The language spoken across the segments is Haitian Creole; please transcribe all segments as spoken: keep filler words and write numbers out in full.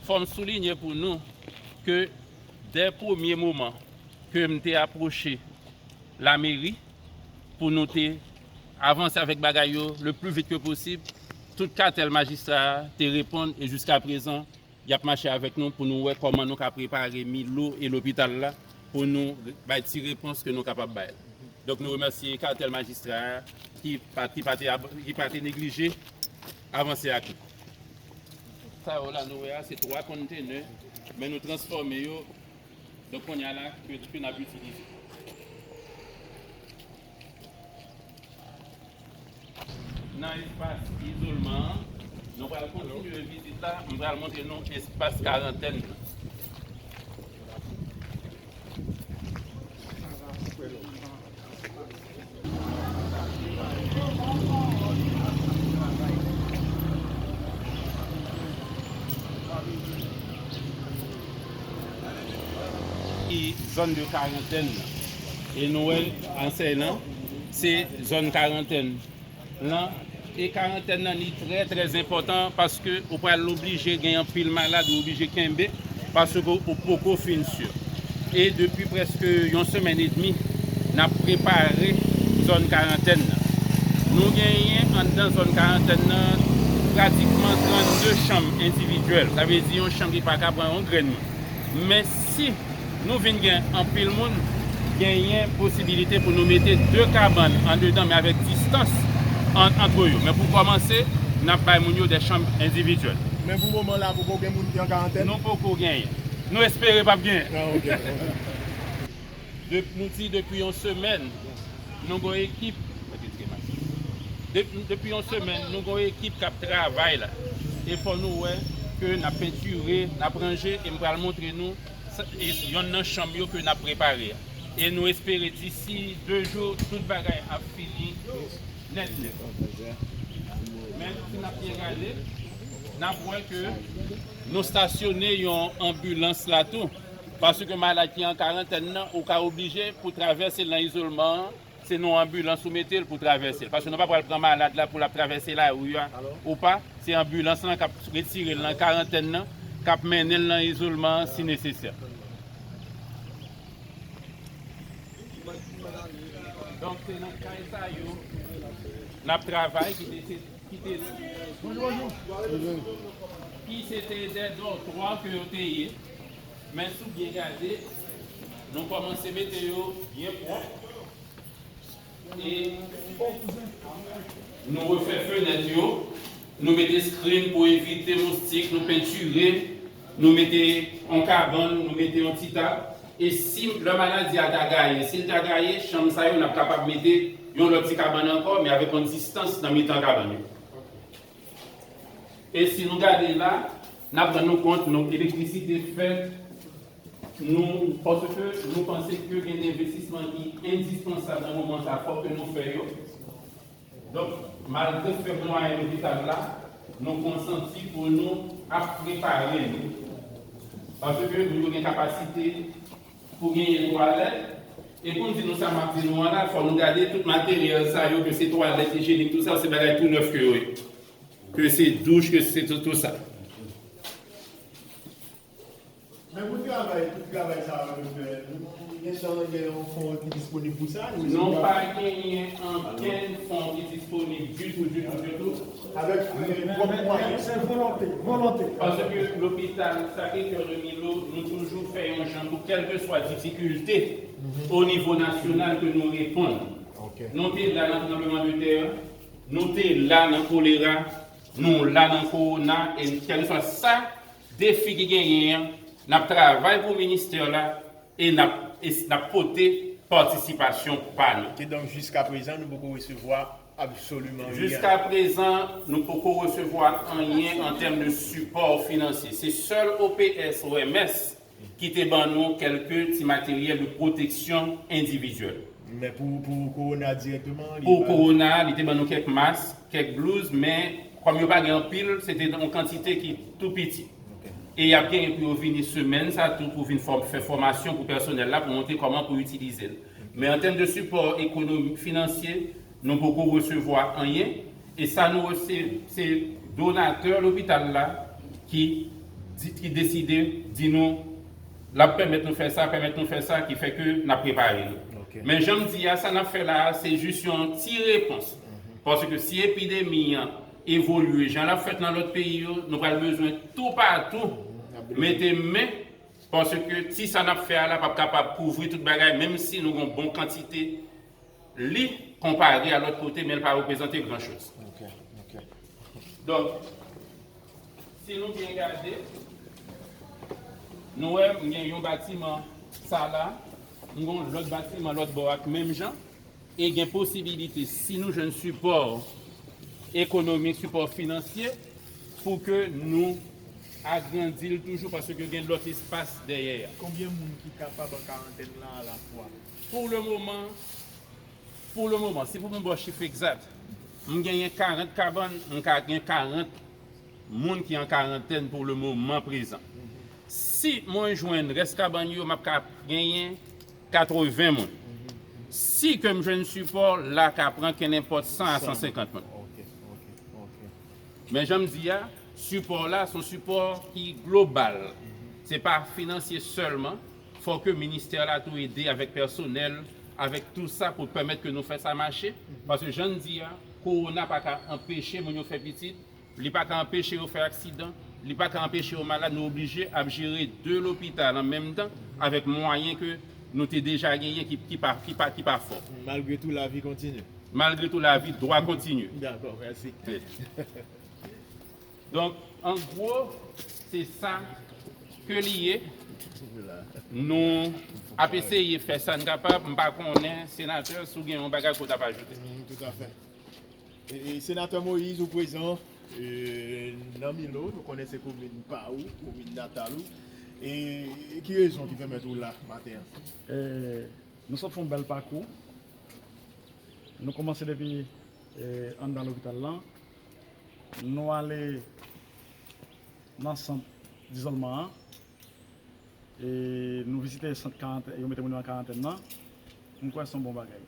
Fò m soulinye pou nou ke dè premye moman ke m te apwoche lameri pou nou te avanse avèk bagay yo le pli vit ke posib, tout katèl majistra a te reponn e jiska prezan, y ap mache avèk nou pou nou wè kòman nou ka prepare Milo e lopital la pou nou bay ti repons ke nou kapab bay. Donk, nou remèsye katèl majistra a ki pa, ki pa te, ki pa te neglije avanse ak nou. Sa yo la nou wè a, se twa kontenè, men nou transfòme yo. Donk, kounye a la, ke, ke n ap itilize. Nan espas izolman an, nou pral kontinye vizit la, m pral montre nou espas karantèn nan. Zòn de karantèn nan. E nou wè ansèy lan, se zòn karantèn lan. E karantèn nan li trè, trè enpòtan paske ou pral oblije gen anpil malad, ou oblije kenbe paske ou poko fin si. E depi prèske yon semèn edmi, n ap prepare zòn karantèn nan. Nou genyen anndan zòn karantèn nan pratikman trannde chanm endividyèl. Sa vle di yon chanm ki pa ka pran yon grenn moun. Men si nou vin gen anpil moun, genyen posibilite pou nou mete de kabann andedan, men avèk distans an, antre yo. Men pou kòmanse, n ap bay moun yo de chanm endividyèl. Men pou moman la, poko gen moun ki an karantèn? Nou poko genyen. Nou espere p ap genyen. Ah, ok. De-, nou di depi yon semèn, nou gon ekip, de-, depi yon semèn, nou gon ekip k ap travay la. E fò nou wè ke n ap pentire, n ap ranje, e m pral montre nou sa, e yonn nan chanm yo ke n ap prepare a. E nou espere disi de jou, tout bagay ap fini nèt nèt. Men, si n ap byen gade, n ap wè ke nou stasyone yon anbilans la tou. Paske malad ki an karantèn nan, ou ka oblije pou travèse l nan izolman an, se nan anbilans ou mete l pou travèse l. Paske nou pa pral pran malad la pou l ap travèse lari a. Ou pa, se anbilans lan k ap retire l nan karantèn nan, k ap mennen l nan izolman an si nesesè. Donk, se nan kay sa yo n ap travay, ki te, ki te, ki se te de dòtwa ke yo te ye. Men si w byen gade, nou kòmanse mete yo byen pwòp. E nou refè fenèt yo, nou mete screen pou evite moustik, nou pentire, nou mete yon kabann, nou mete yon ti tab. E si lè maladi a ta gaye, si l ta gaye, chanm sa yo, n ap kapab mete yon lòt ti kabann ankò, men avèk yon distans nan mitan kabann yo. E si nou gade la, n ap rann nou kont, nou, elektrisite fèt, nou, paske nou panse ke gen de envestisman ki endispansab nan moman sa, fòk ke nou fè yo. Donk, malgre fèb mwayen lopital la, nou konsanti pou nou ap prepare nou. Paske nou gen kapasite pou genyen twalèt, e pou m di nou sa m ap di nou an la, fò nou gade tout materyèl sa yo, ke se twalèt ijyenik, tout sa, se bagay tou nèf ke yo ye. Ke se douch, ke se tout, tout sa. Men pou travay, tout travay sa yo nou fè, nou gen jan gen yon fon ki disponib pou sa? Nou pa genyen ankenn fon ki disponib ditou, ditou, ditou. Avèk, eh, pwòp mwayen. Se volonte, volonte. Paske lopital Sacré-Cœur de Milo, nou toujou fè yon jan pou kèlkeswa difikilte o nivo nasyonal ke nou reponn. Nou te la nan tranblemanntè, nou te la nan kolera, nou la nan kowona, e kèlkeswa sa defi ki genyen an, n ap travay pou ministè la e n ap, e n ap pote patisipasyon pa nou. Kidonk, jiska prezan, nou poko resevwa absoliman ryen. Jiska prezan, nou poko resevwa anyen an tèm de sipò finansye. Se sèl O P S, O M S ki te ban nou kèlke ti materyèl de pwoteksyon endividyèl. Men pou, pou kowona dirèkteman, li pa. Pou kowona, li te ban nou kèk mas, kèk blouz, men kòm yo pa gen anpil, se te yon kantite ki tou piti. E y ap genyen pou yo vini semèn sa tou pou vin fò-, fè fòmasyon pou pèsonèl la, pou montre kòman pou itilize l. Men an tèm de sipò ekonomik, finansye, nou poko resevwa anyen. E sa nou resevwa, se donatè lopital la ki di, ki deside di nou, l ap pèmèt nou fè sa, pèmèt nou fè sa, ki fè ke n ap prepare nou. Men jan m di a, sa n ap fè la a, se jis yon ti repons. Paske si epidemi an evolye jan l ap fèt nan lòt peyi yo, nou pral bezwen toupatou mete men, paske ti sa n ap fè a la p ap kapab kouvri tout bagay, menm si nou gen yon bon kantite li konpare a lòt kote, men l pa reprezante gran choz. Donk, si nou byen gade, nou wè m gen yon batiman sa la, m gen yon lòt batiman lòt bò ak menm jan, e gen posibilite, si nou jwenn sipò ekonomik, sipò finansye, pou ke nou agrandi l toujou, paske gen lòt espas dèyè a. Konbyen moun ki kapab an karantèn la alafwa? Pou le moman, pou le moman, si pou m ba w chif egzat, m genyen karant kabann, m ka gen karant moun ki an karantèn pou le moman prezan. Si mwen jwenn rès kabann yo, m ap ka genyen katreven moun. Si ke m jwenn sipò, la ka pran kenenpòt san a san senkant moun. Men jan m di a, sipò la se yon sipò ki global. Se pa finansye sèlman. Fò ke ministè la tou ede avèk pèsonèl, avèk tou sa pou pèmèt ke nou fè sa mache. Paske jan n di a, kowona pa ka anpeche moun yo fè pitit, li pa ka anpeche yo fè aksidan, li pa ka anpeche yo malad, nou oblije ap jere de lopital an menm tan avèk mwayen ke nou te deja genyen ki, ki pa, ki pa, ki pa fò. Malgre tou, lavi kontinye. Malgre tou, lavi dwa kontinye. Dakò, mèsi. Donk, an gwo, se sa ke li ye. Nou ap eseye fè sa n kapab. M pa konnen, senatè, si w gen yon bagay ke w t ap ajoute. Toutafè. E, e, Senatè Moïse, ou prezan, e, nan Milo, nou konnen se komin pa ou, komin natal ou. E, e ki rezon ki pèmèt ou la maten an? E, nou sot fè yon bèl pakou. Nou kòmanse depi, e, anndan lopital lan. Nou ale nan sant dizolman an. E nou vizite sant karantèn, yo mete moun yo an karantèn nan. M kwè se yon bon bagay.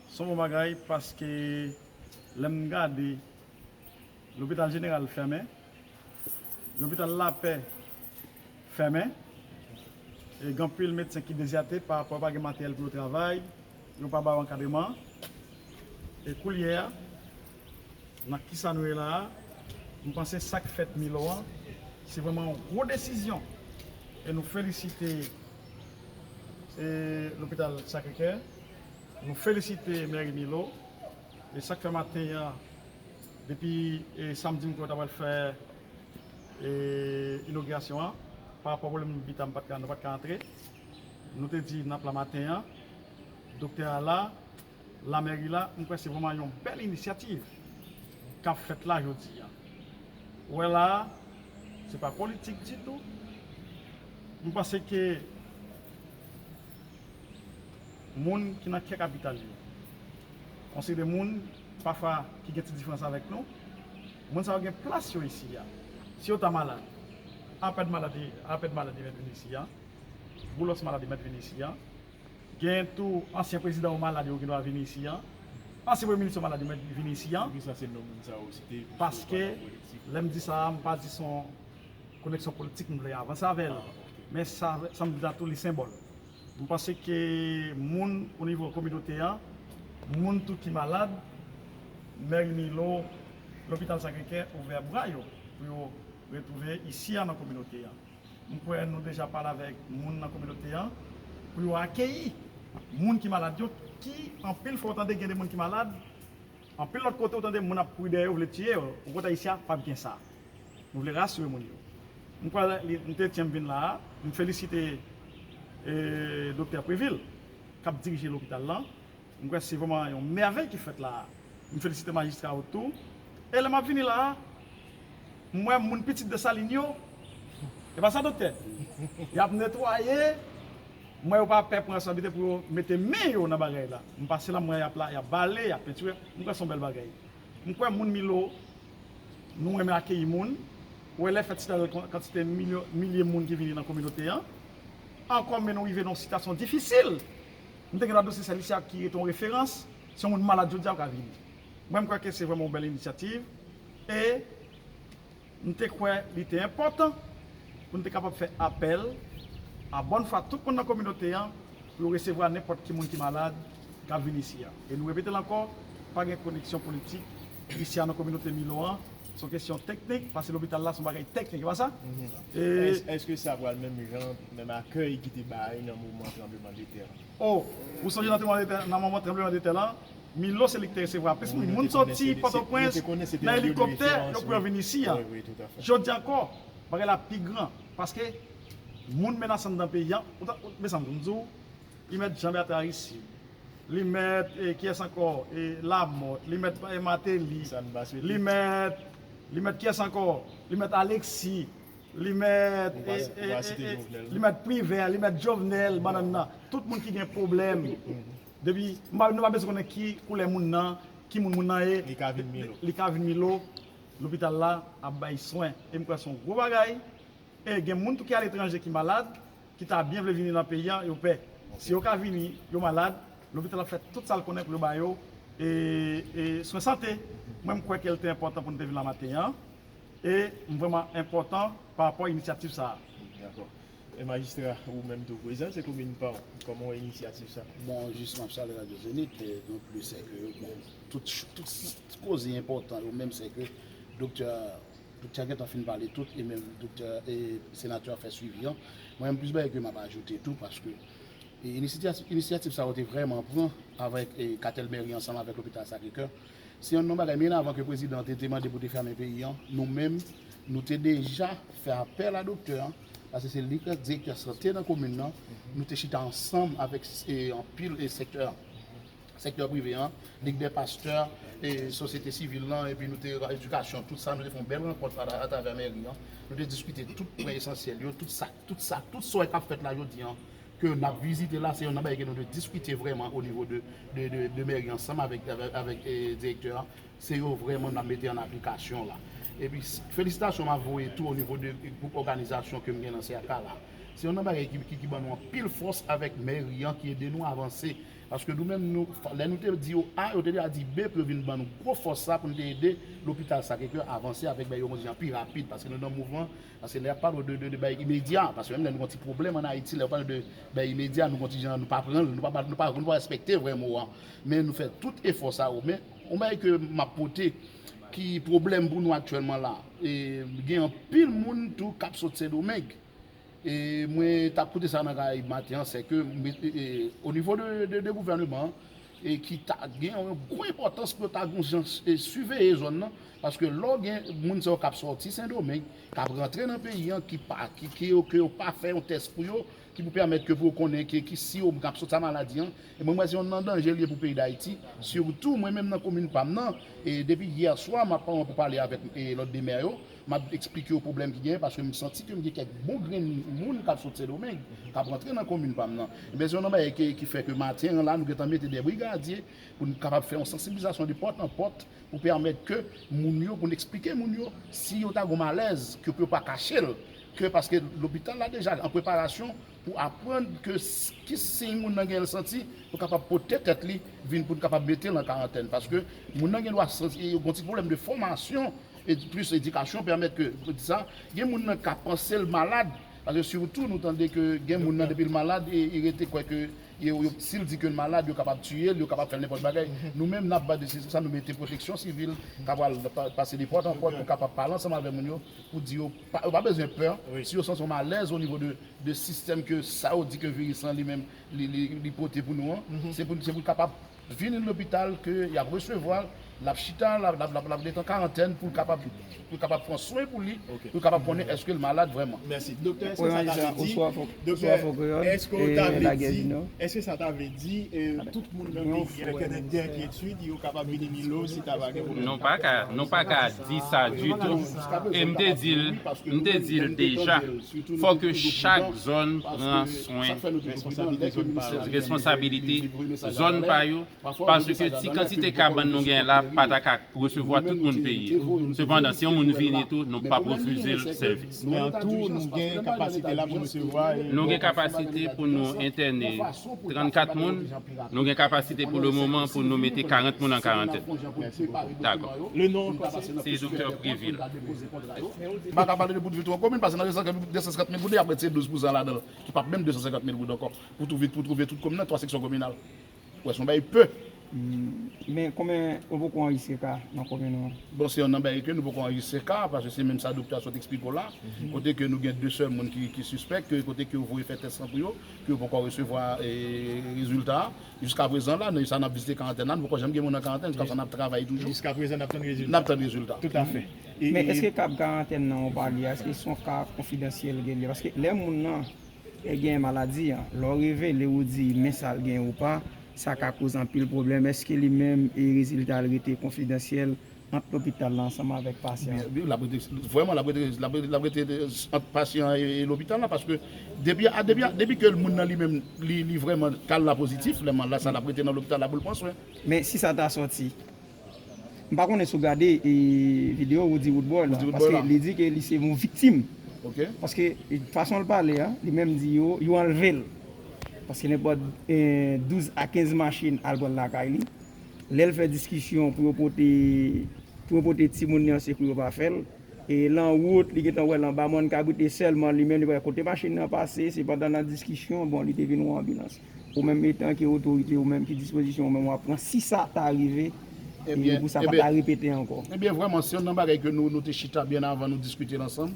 Se yon bon bagay paske lè m gade lopital jeneral fèmen, lopital Lapè fèmen, e gen anpil medsen ki dezyate pa rapò pa gen materyèl pou yo travay, yo pa ba yo ankadreman. E koulye a, nan kisa nou ye la a, m panse sa k fèt Milo an, se vrèman yon gwo desizyon. E nou felisite, e, lopital Sacré-Cœur, nou felisite mèri Milo. E sa k fè maten an, depi, e, samdi m kwè yo ta pral fè, e, inogirasyon an, pa rapò pwoblèm bita m pa t ka, nou pa t ka antre. Nou te di n ap la maten an, doktè a la, lamèri la, m kwè se vrèman yon bèl inisyativ k ap fèt la jodi a. Ou wè la a, se pa politik ditou. M panse ke moun ki nan kè kapital yo, yon seri de moun, pafwa, ki gen ti diferans avèk nou, moun sa yo gen plas yo isi a. Si yo ta malad, Apèd malad, Apèd malad yo mèt vin isi a. Boulos malad yo mèt vin isi a. Gen tou ansyen prezidan yo malad yo gendwa vin isi a. Ansyen premye minis yo malad yo mèt vin isi a. Poukisa se non moun sa yo site? Paske, lè m di sa a, m pa di se yon koneksyon politik m vle avanse avè l. Men sa, sa m di la tou, li senbòl. M panse ke moun o nivo kominote a, moun tou ki malad, mèri Milo, lopital Sacré-Cœur ouvè bra yo pou yo retwouve isi a nan kominote a. M kwè nou deja pale avèk moun nan kominote a pou yo akeyi moun ki malad yo, ki anpil fwa w tande gen de moun ki malad, anpil lòt kote w tande moun ap kouri dèyè yo, vle tiye yo. Okontrè, isi a p ap gen sa. Nou vle rasire moun yo. M kwè li, m te tyen m vin la a, m felisite, e, doktè Prévil k ap dirije lopital lan. M kwè se vrèman yon mèvèy ki fèt la a. M felisite majistra yo tou. E lè m ap vini la a, m wè moun pitit Desalin yo, e pa sa, doktè? Y ap netwaye. M wè yo pa pè pran responsablite pou yo mete men yo nan bagay la. M pase la, m wè y ap la, y ap bale, y ap pentire. M kwè se yon bèl bagay. M kwè moun Milo, nou renmen akeyi moun. Ou wè lè fèt Sitadèl, kantite milyon, milye moun ki vini nan kominote an. Ankò, men nou rive nan yon sitiyasyon difisil. M te gen dwa dosye sèl isi a ki rete yon referans. Si yon moun malad jodi a, ou ka vini. Mwen, m kwè ke se vrèman yon bèl inisyativ. E m te kwè li te enpòtan pou n te kapab fè apèl a bòn fwa tout moun nan kominote an pou yo resevwa nenpòt ki moun ki malad k ap vin isi a. E nou repete l ankò, pa gen koneksyon politik isi a nan kominote Milo an. Se yon kesyon teknik, paske lopital la se yon bagay teknik, e pa sa? E Èske, èske sa pral menm jan, menm akèy ki te bay nan moman tranblemanntè an? O, ou sonje nan tranblemanntè, nan moman tranblemanntè lan, Milo se li ki te resevwa plis moun. Moun soti Pòtoprens nan elikoptè, yo pran vin isi a. Jodi ankò, bagay la pi gran, paske moun menase anndan peyi a, ou ta, ou, mezanmi, m di w, li mèt Jean Bertrand Aristide, li mèt, eh, kiyès ankò? Eh, Lamothe, li mèt, eh, Martelly, li mèt, li mèt kiyès ankò? Li mèt Alexis, li mèt, eh, eh, eh, eh, li mèt Privert, li mèt Jovenel, bannann nan. Tout moun ki gen pwoblèm. Depi, m pa, nou pa bezwen konnen ki koulè moun nan, ki moun moun nan ye, li ka vin Milo. Li ka vin Milo, lopital la ap bay swen. E m kwè se yon gwo bagay. E gen moun tou ki aletranje ki malad, ki ta byen vle vini nan peyi a, yo pè. Si yo ka vini, yo malad, lopital ap fè tout sa l konnen pou yo ba yo, e, e swen sante. Mwen, m kwè ke l te enpòtan pou n te vin la maten an. E m vrèman enpòtan pa rapò a inisyativ sa a. Dakò. E majistra, ou menm tou prezan, se komin pa w. Kòman w wè inisyativ sa? Bon, jis m ap salye Radyo Zenith, e non plis se ke, bon, tout, tout koze enpòtan yo menm se ke doktè, doktè gentan fin pale tout, e menm doktè, e senatè a fè swivi an. Mwen menm plis bagay ke m ap ajoute tou, paske, e inisyativ, inisyativ sa yo te vrèman pran avèk, e katèl mèri ansanm avèk lopital Sacré-Cœur. Se yon non bagay, byen avan ke prezidan te, te mande pou te fèmen peyi an, nou menm, nou te deja fè apèl a doktè an, paske se li ki direktè sante nan komin nan. Nou te chita ansanm avèk, e, anpil, e, sektè, sektè prive an, lig dè pastè, e sosyete sivil lan, epi nou te, edikasyon, tout sa, nou te fè yon bèl rankont a, atravè mèri an. Nou te diskite tout pwen esansyèl yo, tout sa, tout sa, tout sa k ap fèt la jodi an, ke n ap vizite la, se youn nan bagay ke nou te diskite vrèman o nivo de, de, de, de mèri ansanm avèk, avèk, avèk, eh, direktè an. Se yo vrèman n ap mete an aplikasyon la. Epi, s-, felisitasyon m ap voye tou o nivo de gwoup òganizasyon ke m gen nan C A K la. Se youn nan bagay ki, ki, ki ban nou anpil fòs avèk mèri an, ki ede nou avanse. Paske nou menm, nou, lè nou te di yo A, yo te deja di B pou yo vin ban nou gwo fòs sa pou n te ede lopital Sacré-Cœur avanse avèk bagay yo, mwen di an pi rapid, paske nou nan mouvman Paske lè y ap pale w de, de, de bagay imedya, paske menm lè nou gon ti pwoblèm ann Ayiti, lè yo pale de bagay imedya, nou gon ti jan, nou pa pran l, nou pa, nou pa, nou pa respekte vrè mo a. Men nou fè tout efò sa yo. Men, yon bagay ke m ap pote, ki pwoblèm pou nou aktyèlman la, e, gen anpil moun tou k ap sot Sendomeng. E mwen t ap koute sa nan Karayib maten an, se ke, e, e, o nivo de, de, de gouvèneman an, e ki ta gen yon gwo enpòtans pou yo ta gon jan, e, siveye zòn nan, paske lè w gen moun sa yo k ap sòti Sendomeng, k ap rantre nan peyi an, ki pa, ki, ki yo, ke yo pa fè yon tès pou yo, ki pou pèmèt ke pou yo konnen ke, ki si yo k ap sòti a maladi an, e mwen, mwen se yon nan danje l ye pou peyi Dayiti, sitou mwen menm nan komin pa m nan, e depi yè swa, m ap pran pou pale avèk, e, lòt de mè yo, m ap eksplike yo pwoblèm ki genyen, paske m santi ke m gen kèk bon grenn moun k ap sot Sendomeng, k ap rantre nan komin pa m nan. Ebyen, se yon nan bagay ki, ki fè ke maten an la, nou gentan mete de brigadye pou n kapab fè yon sansibilizasyon de pòt an pòt pou pèmèt ke moun yo, pou n eksplike moun yo, si yo ta gon malèz, ke pou yo pa kache l, ke paske lopital la deja an preparasyon pou aprann ke s-, ki siy moun nan gen l santi, pou kapab pote tèt li vin pou n kapab mete l an karantèn. Paske moun nan gen dwa santi, yon ti pwoblèm de fòmasyon, e plis edikasyon pèmèt ke, pou di sa, gen moun nan ka panse l malad, paske sitou nou tande ke gen moun nan depi l malad, e, e rete kwè ke, e, yo, si l di ke l malad, yo kapab tiye l, yo kapab fè l nenpòt bagay. Nou menm, n ap ba de, se sa nou mete pwoteksyon sivil, k ap pral pa-, pase de pòt an pòt pou kapab pale ansanm avè moun yo, pou di yo, pa, yo pa bezwen pè, si yo santi yon malèz o nivo de, de sistèm ke sa yo di ke viris lan li menm, li, li, li pote pou nou an, se pou, se pou l kapab vini lopital ke y ap resevwa l, l ap chita, l ap, l ap, l ap, l ap ret an karantèn pou l kapab, pou l kapab pran swen pou li, pou l kapab konnen èske l malad vrèman. Mèsi. Doktè, èske sa ta vle di, doktè, èske w ta vle di, èske sa ta vle di, e, tout moun nan peyi an ki gen de enkyetid, yo kapab vini Milo si ta va gen pwoblèm? Nou pa ka, nou pa ka di sa ditou. E m te di l, m te di l deja, fò ke chak zòn pran swen, responsabilite zòn pa yo, paske ti kantite kabann nou gen la pa ta ka resevwa tout moun peyi a. Sepandan, si yon moun vini tou, nou p ap refize l sèvis. Men an tou, nou gen kapasite la pou resevwa e... Nou gen kapasite pou nou entène trannkat moun. Nou gen kapasite pou le moman pou nou mete karant moun an karantèn. Dakò. Se Doktè Prévil. M pa ka pale de pou tout yon komin, paske nan de san senkant mil goud, y ap retire douz pou san ladan l, ki p ap menm de san senkant mil goud ankò, pou twouve, pou twouve tout komin nan, twa seksyon kominal. Ou wè, se yon bagay pe. Men konbyen ou poko anrejistre ka nan komin ou an? Bon, se yonn nan bagay ke nou poko anrejistre ka, paske se menm sa doktè a sot eksplike w la, kote ke nou gen de sèl moun ki, ki sispèk, ke kote ke yo voye fè tès lan pou yo, ke yo poko resevwa e, rezilta a. Jiska prezan la, nan sa n ap vizite karantèn la, nou poko janm gen moun an karantèn, jiska sa n ap travay toujou. Jiska prezan, n ap tann rezilta. N ap tann rezilta. Toutafè. Men èske kab karantèn nan ou pale a, èske se yon ka konfidansyèl gen li? Paske lè moun nan e, gen maladi an, lè w revele ou di men sa l gen ou pa, sa ka koz anpil pwoblèm. Èske li menm e rezilta l rete konfidansyèl ant lopital la ansanm avèk pasyan an? Byen, l ap rete, vrèman, l ap rete, l ap rete, l ap rete ant pasyan e, e lopital la, paske depi, a, depi, a, depi ke moun nan li menm, li, li vrèman ka l la pozitif, lè malad sa l ap rete nan lopital la pou l pran swen. Men si sa ta sòti, m pa konnen si w gade e, videyo Roody Roodboy la, paske li di ke li se yon viktim. Paske e, fason l pale a, li menm di yo, yo anlve l. Paske nenpòt e, douz a kenz machin al pran l lakay li. Lè l fè diskisyon pou yo pote, pou yo pote timoun li an sekou, yo pa fè l. E lan wout, li gentan wè l anba mòn kabrit e sèlman li menm li pa wè kote machin nan pase, se pandan nan diskisyon, bon, li te vin wè anbilans. Ou menm etan ke otorite, ou menm ki dispozisyon ou menm w ap pran si sa ta rive, e pou sa pa ta repete ankò? Ebyen, vrèman, se yonn nan bagay ke nou, nou te chita byen avan, nou diskite l ansanm.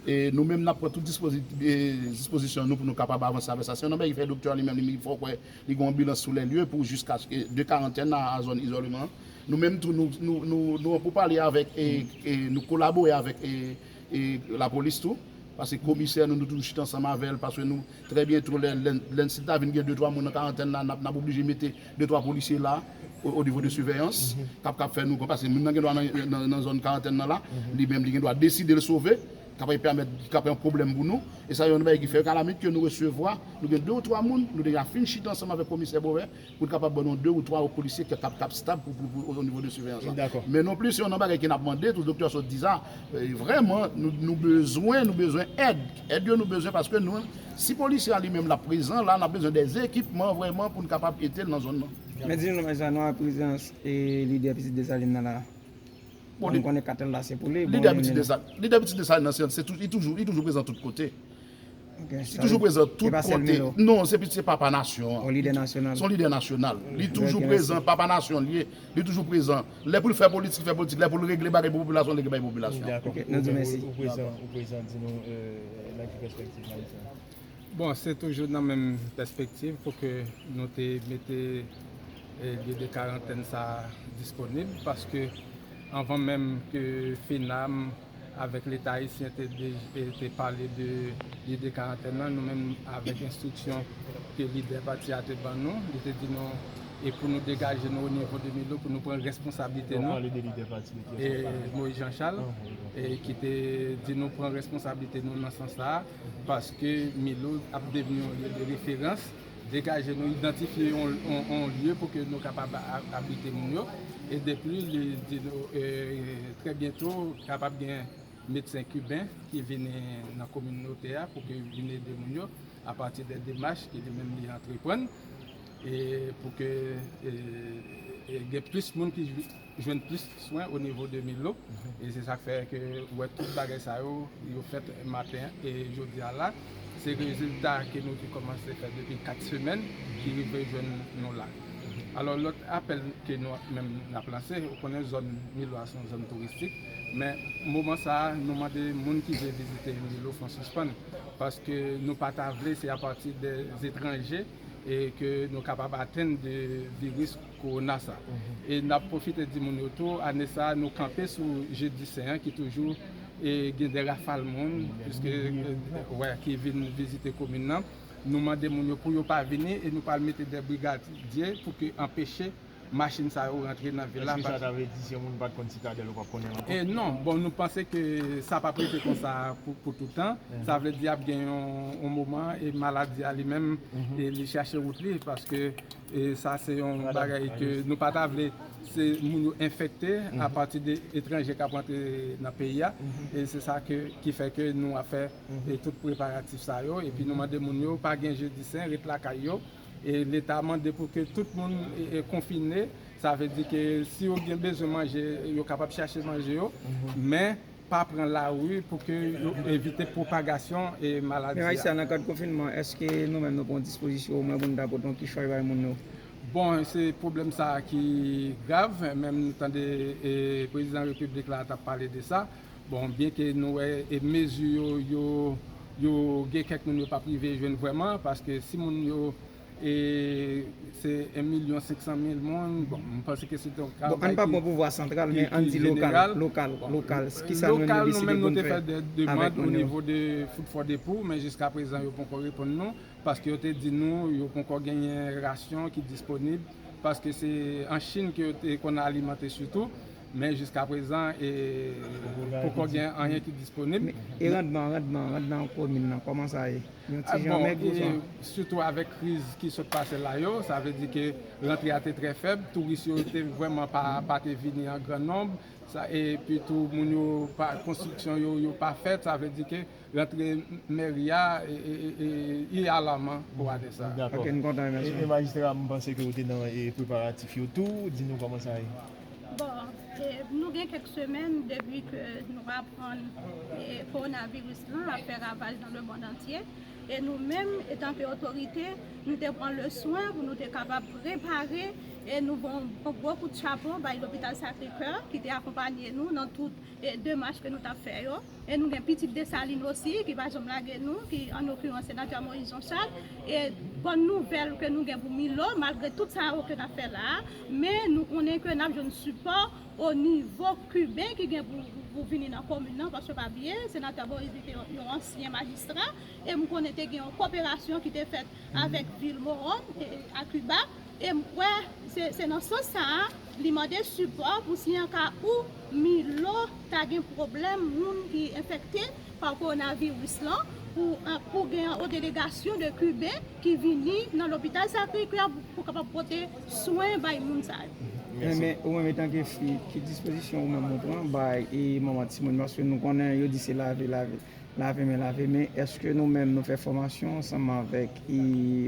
E nou menm, n ap pran tout dispozi-, e, dispozisyon nou pou nou kapab avanse avèk sa. Se yonn nan bagay ki fè doktè a li menm, li fè w kwè li gen yon anbilans sou lè lye pou jiska e, de karantèn a, a zòn izoleman an. Nou menm tou, nou, nou, nou, nou an pou pale avèk, e, e, nou kolabore avèk, e, e, lapolis tou. Paske komisè nou, nou toujou chita ansanm avè l, paske nou, trè byento, lè, lè, lè, si l ta vin gen de twa moun nan karantèn la, n ap, n ap oblije mete de twa polisye la, o, o nivo de siveyans, k ap, k ap fè nou, paske moun nan gen dwa nan, nan, nan zòn karantèn nan la, li menm, li gen dwa deside l sove, k ap pèmèt, k ap yon pwoblèm pou nou. E sa, yon bagay ki fè, kalamit ke nou resevwa, nou gen de ou twa moun, nou deja fin chita ansanm avèk komisè Bovè, pou l kapab ban nou de ou twa polisye ki ap, k ap stab pou, pou, pou, o nivo de siveyans la. Men non plis, se yon nan bagay ke n ap mande, tou doktè sot di sa, e, vrèman, nou, nou bezwen, nou bezwen èd. Èd yo nou bezwen paske nou, si polisye a li menm l ap prezan la, n ap bezwen de ekipman vrèman pou n kapab ede l nan zòn nan. Men di nou, men sa nou an prezans e lidè Pitit Desalin nan la. Bon, nou konnen katèl la se pou li. Lidè Pitit Desalin, lidè Pitit Desalin nan, se, se tou, li toujou, li toujou prezan tout kote. Li toujou prezan tout kote. Non, se, se papa nasyon an. Se yon lidè nasyonal. Li toujou prezan, papa nasyon li ye. Li toujou prezan. Lè pou l fè politik, fè politik. Lè pou l regle bagay pou popilasyon, l regle bagay pou popilasyon. Dakò. Ou prezan, ou prezan, di nou, e, nan ki pèspektiv la, misye? Bon, se toujou nan menm pèspektiv pou ke nou te mete, e, lye de karantèn sa a disponib, paske anvan menm ke FENAM avèk Leta ayisyen te de-, e, te pale de lye de karantèn nan, nou menm avèk enstriksyon ke lidè pati a te ban nou, li te di nou, e pou nou degaje nou o nivo de Milo, pou nou pran responsablite nou. Ou pale de lidè pati a ki e, Moïse Jean Charles, e, ki te di nou pran responsablite nou nan sans sa a, paske Milo ap devni yon lye de referans, degaje nou, idantifye yon, yon, yon lye pou ke nou kapab a-, abrite moun yo. E depi li di nou, e, trè byento, kapab gen medsen kiben ki vini nan kominote a pou ke vin ede moun yo apati de demach ke li menm li antreprann, e pou ke, e, e gen plis moun ki jwi-, jwenn plis swen o nivo de Milo. E se sa k fè ke ou wè tout bagay sa yo, yo fèt maten e jodi a la. Se rezilta ke nou te kòmanse fè depi kat semèn ki rive jwenn nou la. Alò, lòt apèl ke nou menm n ap lanse, ou konnen zòn Milo a se yon zòn touristik, men moman sa a, nou mande moun ki vle vizite Milo fè yon sispann, paske nou pa ta vle se apati de etranje e ke nou kapab atenn de viris kowona sa. E n ap pwofite di moun yo tou, ane sa a, nou kanpe sou Jedi Sen an ki toujou, e, gen de rafal moun, piske, e, wè, ki vin vizite komin nan. Nou mande moun yo pou yo pa vini e nou pral mete de brigadye pou ke anpeche machin sa yo rantre nan vil la. Èske sa ta vle di si yon moun pa t konn Sitadèl, ou p ap konnen l ankò? E non, bon, nou panse ke sa p ap rete konsa pou, pou toutan. Sa vle di ap gen yon, yon moman e maladi a li menm, e li chache wout li, paske e sa se yon bagay ke nou pa ta vle, se moun yo enfekte apati de etranje k ap rantre nan peyi a. E se sa ke, ki fè ke nou ap fè e tout preparatif sa yo. Epi nou mande moun yo pa gen jedi sen, ret lakay yo. E Leta mande pou ke tout moun e, e konfine. Sa vle di ke si yo gen bezwen manje, yo kapab chache manje yo. Men pa pran lari pou ke yo evite pwopagasyon e maladi a. Men Ayisyen, nan kad konfinman, èske nou menm nou pran dispozisyon omwen pou nou ta pote yon kich fay bay moun yo? Bon, se pwoblèm sa a ki grav. Menm nou tande e, prezidan repiblik la t ap pale de sa. Bon, byenke nou wè e mezi yo, yo, yo gen kèk moun yo p ap rive jwenn vrèman, paske si moun yo e se en milyon senk san mil moun. Bon, m panse ke se te yon travay ki jeneral. Bon, ann pa pran pouvwa santral, men ann di lokal, lokal, lokal. Kisa nou menm nou deside pou n fè avèk moun yo? Lokal, nou menm nou te fè de demann o nivo de Food for the Poor, men jiska prezan yo poko reponn nou, paske yo te di nou yo poko genyen rasyon ki disponib, paske se an Chin ke yo te konn alimante sitou. Men jiska prezan e poko gen anyen ki disponib. E randman, randman, randman komin nan, kòman sa ye? Yon ti jan mèg ou sa? Sitou avèk kriz ki sot pase la yo, sa vle di ke rantre a te trè fèb, touris yo te vrèman pa, pa te vini an gran nonb, sa, epi tou moun yo pa, konstriksyon yo, yo pa fèt, sa vle di ke rantre mèri a e, e, e, e, e alaman pou atè sa. Dakò. Ok, m kontan, mèsi. E, e majistra, m panse ke ou te nan e preparatif yo tou, di nou kòman sa ye. Bon, e, nou gen kèk semèn depi ke nou aprann e kowonaviris lan ap fè ravaj nan lemonn antye. E nou menm, etanke otorite, nou te pran le swen pou nou te kapab prepare e nou voye yon gwo kout chapo bay lopital Sacré-Cœur ki te akonpanye nou nan tout e demach ke nou t ap fè yo. E nou gen pitit Desalin osi ki pa janm lage nou, ki an okirans senatè Moïse Jean Charles. E bòn nouvèl ke nou gen pou Milo, malgre tout sa yo ke n ap fè la a, men nou konnen ke n ap jwenn sipò o nivo kiben ki gen pou, pou, pou vini nan komin nan, paske pa bliye, senatè Moïse li te yon, yon ansyen majistra, e m konnen te gen yon koperasyon ki te fèt avèk vil Mowon e, e a Kiba. E m kwè se, se nan sans sa a, li mande sipò pou si an ka ou Milo ta gen pwoblèm moun ki enfekte pa kowonaviris lan, pou, pou gen yon delegasyon de Kiben ki vini nan lopital Sacré-Cœur pou, pou kapab pote swen bay moun sa yo. Men, men, ou menm etanke fi, ki dispozisyon ou menm ou pran bay e manman timoun? Paske nou konnen yo di se lave, lave. Lave men, lave men. Èske nou menm nou fè fòmasyon ansanm avèk e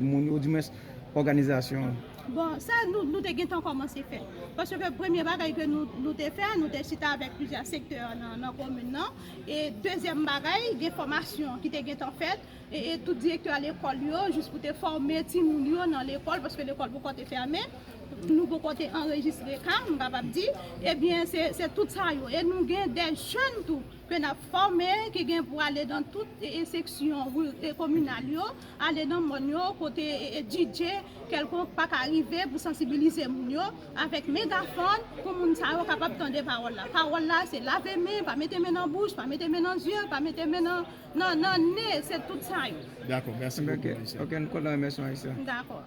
moun yo, oudimwens òganizasyon an? Bon, sa nou, nou te gentan kòmanse fè. Paske premye bagay ke nou, nou te fè, nou te chita avèk plizyè sektè nan, nan komin nan. E dezyèm bagay, gen fòmasyon ki te gentan fèt. E, e tout direktè lekòl yo, jis pou te fòme timoun yo nan lekòl, paske lekòl poko te fèmen. Nou poko te anrejistre ka, m kapab di. Ebyen, se, se tout sa yo. E nou gen de jèn tou ke n ap fòme, ki gen pou ale nan tout e, e seksyon ri-, e kominal yo, ale nan mòn yo, kote e, e D J kèlkonk pa ka rive pou sansibilize moun yo avèk megafòn pou moun sa yo kapab tande pawòl la. Pawòl la, se lave men, pa mete men nan bouch, pa mete men nan zye, pa mete men nan, nan, nan nen, se tout sa yo. Dakò, mèsi bokou, Ayisyen. Ok, nou kontan remèsye w, Ayisyen. Dakò.